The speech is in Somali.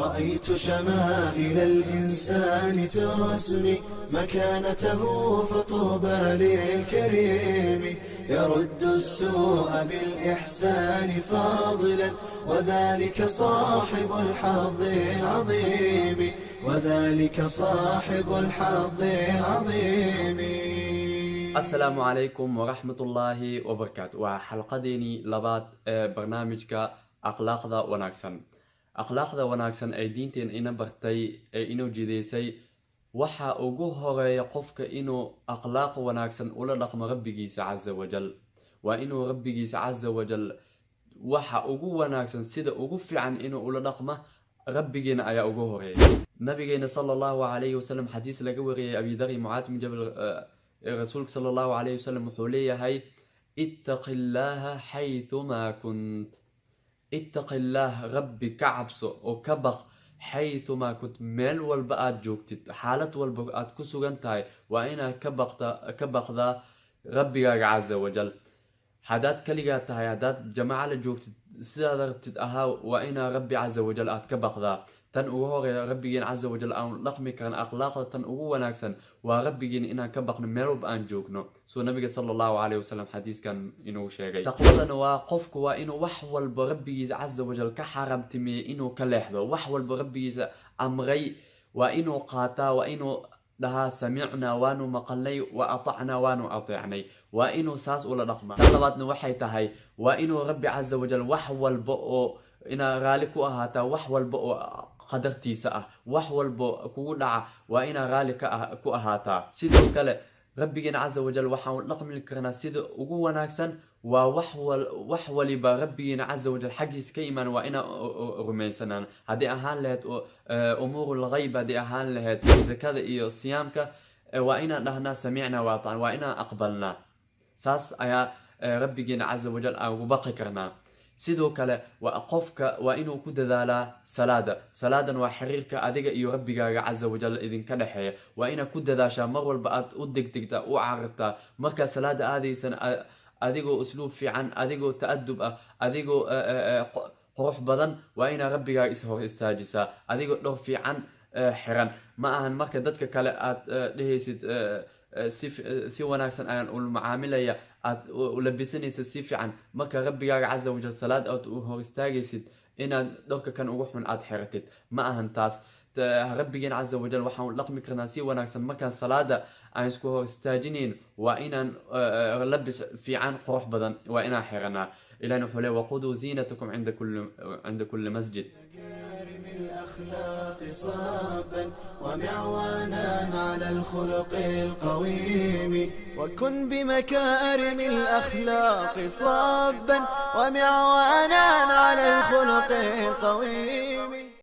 رأيت شمائل الإنسان تسمي مكانته، فطوبى للكريم. يرد السوء بالإحسان فاضلا، وذلك صاحب الحظ العظيم، وذلك صاحب الحظ العظيم. Asalaamu calaykum waraxmatullaahi wabarakaatu. Waa xalqadeenii labaad ee barnaamijka akhlaaqda wanaagsan. Akhlaaqda wanaagsan ee diinteen ina bartay ee inoo jideysay, waxa ugu horeeya qofka inuu akhlaaq wanaagsan ula dhaqmo Rabbigiisa casa wajal. Waa inuu Rabbigiisa casa wajal waxa ugu wanaagsan, sida ugu fiican inuu ula dhaqma Rabbigeena ayaa ugu horeeya. Nabigeena sala Allahu calayhi wasalam, xadiis laga wariyay Abi Dar, Mucaad bin Jabal, Rasuulka sala Allahu calayhi wasalam wuxuu leeyahay: "اتق الله حيثما كنت". اتق الله, Rabbi ka cabso oo ka baq, حيثما كنت, meel walba aad joogtid, xaalad walba aad ku sugan tahay, waa inaad ka baqdaa Rabbigaaga casa wajal. Haddaad kaligaa tahay, haddaad jamaaca la joogtid, sidaad rabtid ahaa, waa inaa Rabbi casa wajal aad ka baqdaa. Tan ugu horeeya Rabbigeen casa wajal aan dhaqmi karan, akhlaaqda tan ugu wanaagsan, waa Rabbigeen inaan ka baqno meel walba aan joogno, suu Nabiga sala Allahu caleyhi wasalam xadiiskan inuu sheegay. Taqwadana waa qofku waa inuu wax walba Rabbigiisa casa wajal ka xaaraamtimeeyey inuu ka leexdo, wax walba Rabbigiisa amray waa inuu qaataa, waa inuu dhahaa "سمعنا", waanu maqalnay, "وأطعنا", waanu ateecnay. Waa inuu saas ula dhaqmaa. Tan labaadna waxay tahay waa inuu Rabbi casa wajal wax walba oo inaa raali ku ahaataa, wax walba oo qadartiisa ah, wax walba kugu dhaca waa inaa raali ku ahaataa. Sidoo kale Rabbigeena casa wajal waxaan dhaqmi karnaa sida ugu wanaagsan waa wax waliba Rabbigeena casa wajal xaggiisa ka imaan waa inaan rumaysanaan. Haddii ahaan lahayd أمور الغيب, haddii ahaan lahayd zakada iyo siyaamka, waa inaan dhahnaa "سمعنا وأطعنا", waa inaan aqbalnaa. Saas ayaa Rabbigeena casa wajal aan ugu baqi karnaa. Sidoo kale waa qofka waa inuu ku dadaalaa salaada. Salaadan waa xiriirka adiga iyo Rabbigaaga casa wajal idinka dhexeeya. Waa inaad ku dadaashaa, mar walba aad u degdegtaa, u carartaa markaa salaada aadaysan, adigoo usluub fiican, adigoo ta'adub ah, adigoo qurux badan. Waa inaa Rabbigaaga is hor istaajisaa adigoo dhowr fiican xiran. Ma ahan marka dadka kale aad dhehaysid si wanaagsan ayaan ula macaamilaya, aad u labisanaysid si fiican, marka Rabbigaaga casa wajal salaad aad u hor istaagaysid inaad dharka kan ugu xun aad xiratid, ma ahan taas. Rabbigeen casa wajal waxaan u dhaqmi karnaa si wanaagsan markaan salaada aan isku hor istaajinayn, waa inaan labis fiican, qurux badan waa inaan xiranaa. Ilahina wuxuu leey: "وخذوا زينتكم عند كل مسجد". مكارم الأخلاق صبا ومعوانا على الخلق القويم. وكن بمكارم الأخلاق صبا ومعوانا على الخلق القويم.